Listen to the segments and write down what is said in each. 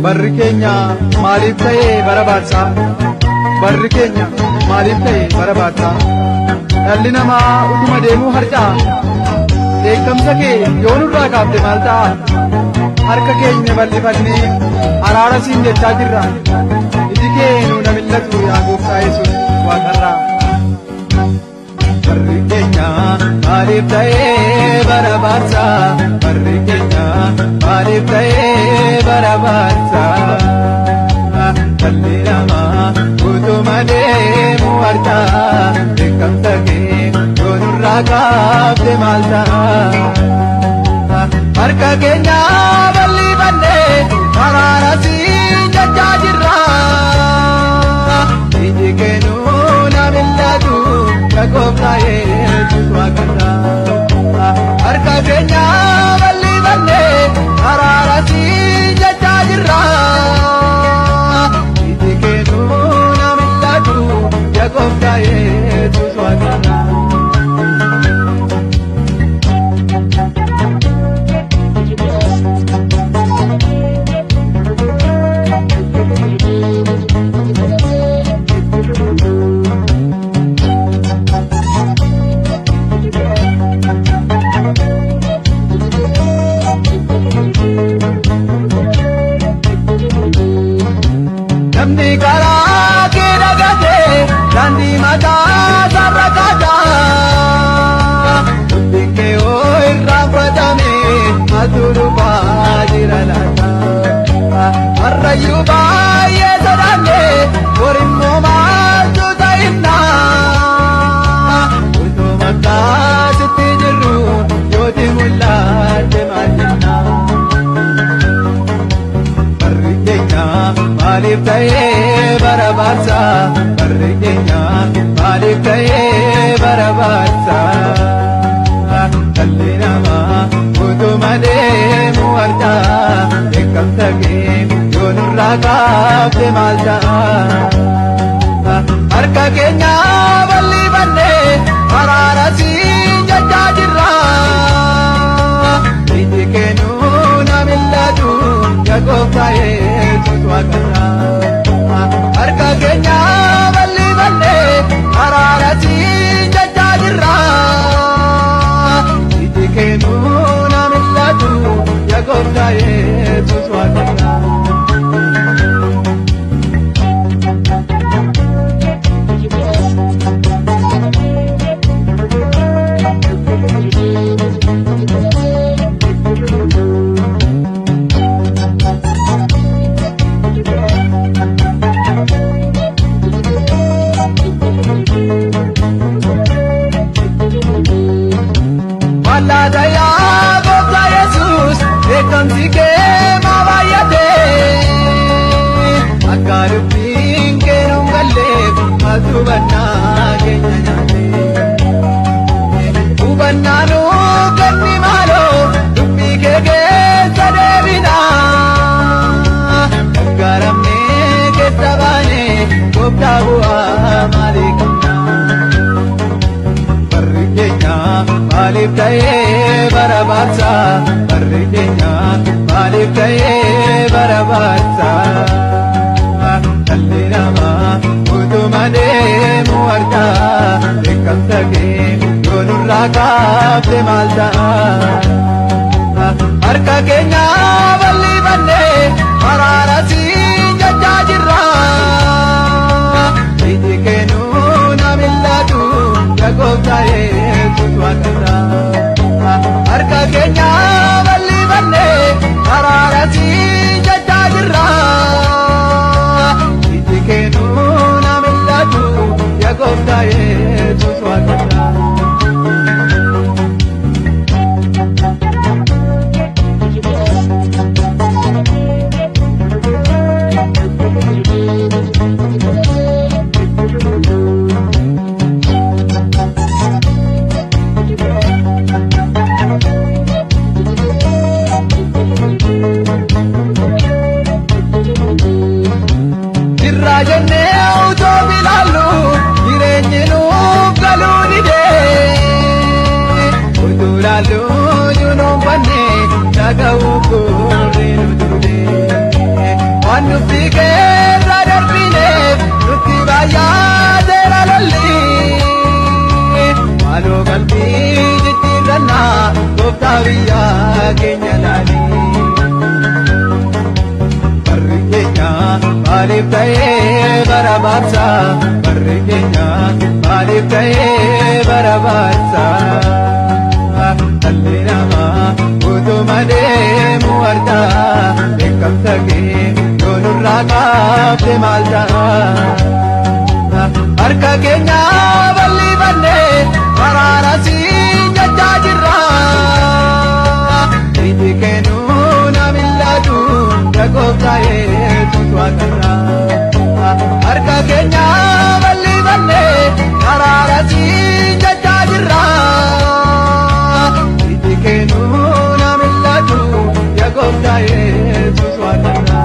Barri keenya maaliif ta'ee bara baadsaa? Barri keenya maaliif ta'e bara baadsaa? Dhalli namaa utuma deemuu harca'a. Dheekkamsa kee yoo nurraa kaafte maal ta'a? Harka keenya bal'ifannee araara siin jechaa jirra. Iji kee nuu na millatu yaa gooftaa Yesuus waaqarraa. Barri keenya maaliif ta'ee bara baadsaa? Barri keenya maaliif ta'ee bara baadsaa? Dhalli namaa utuma deemu harca'a. Dheekkamsa kee yoo nurraa kaafte maal ta'a? Harka keenya bal'ifannee araara siin jechaa jirra. Iji kee nuu na millatu yaa gooftaa Yesuus waaqarraa. Harka keenya bal'ifannee araara siin jechaa jirra. Iji kee nuu na millatu yaa gooftaa Yesuus waaqarraa. Namni karaa kee dagatee daandii mataa isaarra kaata. Dubbiin kee hoo irraanfatame maaltu dhufaa jira laata? Har'ayyuu baay'ee sodaanne borimmoo maaltu ta'inna? Utuma akkaasitti jirru yooti mul'atte maal jenna? Barri keenya maaliif ta'ee bara baadsaa? Barri keenya maaliif ta'ee bara baadsaa? Dhalli namaa utuma deemu harca'a. Dheekkamsa kee yoo nurraa kaafte maal ta'a? Harka keenya bal'ifannee araara siin jechaa jirra. Iji kee nuu na millatu yaa gooftaa Yesuus waaqarraa. Harka keenya bal'ifannee araara siin jechaa jirra. Iji kee nuu na millatu yaa gooftaa Yesuus waaqarraa. Mallaata yaa gooftaa Yesuus dheekkamsi kee maa baay'ate? Akka dubbiin kee nuun galleef maaltu hubannaa keenya nyaate? Hubannaa nuu kenni maaloo dubbii kee keessa deebina. Gargaaramnee keessa baanee gooftaa bu'aa maalii qabna? Barri keenya maaliif ta'ee bara baadsaa? Barri keenya maaliif ta'ee bara baadsaa? Dhalli namaa utuma deemu harca'a. Dheekkamsa kee yoo nurraa kaafte maal ta'a? Harka keenya bal'ifannee araara siin jechaa jirra. Iji kee nuu na millatu yaa gooftaa Yesuus waaqarraa. Harka keenya bal'ifannee araara siin jechaa jirra. Iji kee nuu na millatu yaa gooftaa Yesuus waaqarraa. Jirraa jennee utoo ilaallu jireenyi nuuf galuu. Gooftaa biyya keenya laali. Barri keenya maaliif ta'ee bara baabsa? Barri keenya maaliif ta'ee bara baabsa? Dhalli namaa utuma deemu argaa beekamsa kee yoo nurraa kaafte maal ta'a? Harka keenya bal'ifannee araara siin jechaa jirra. Iji kennuu namillatu gooftaa Yesuus waaqarra. Harka keenya bal'ifannee araara siin jechaa jirra. Iji kennuu namillatu gooftaa Yesuus waaqarra.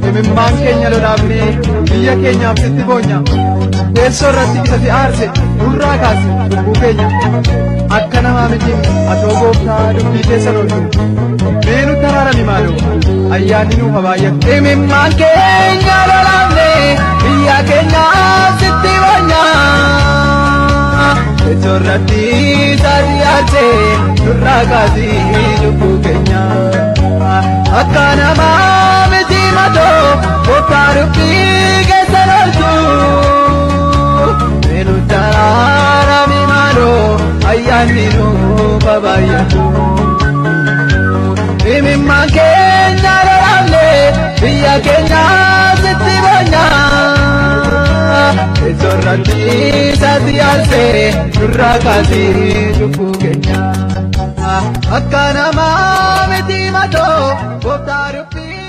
Imimmaan keenya lolaafnee biyya keenyaaf sitti boonya. Teessoo irratti isa si aarse nurraa kaase lubbuu keenya. Akka namaa miti atoo gooftaa dubbii keessan oolchu. Mee nutti araarami maaloo ayyaanni nuuf haa baay'atu. Imimmaan keenya lolaafnee biyya keenyaaf sitti boonya. Teessoo irratti isa si aarse nurraa kaasi lubbuu keenya. Akka namaa miti matoo gooftaa dubbii keessan oolchu. Mee nutti araarami maaloo ayyaanni nuuf haa baay'atu. Imimmaan keenya lolaafnee biyya keenya sitti boonya. Teessoo irratti isa si aarse nurraa kaasi lubbuu keenya. Akka namaa miti matoo gooftaa dubbii.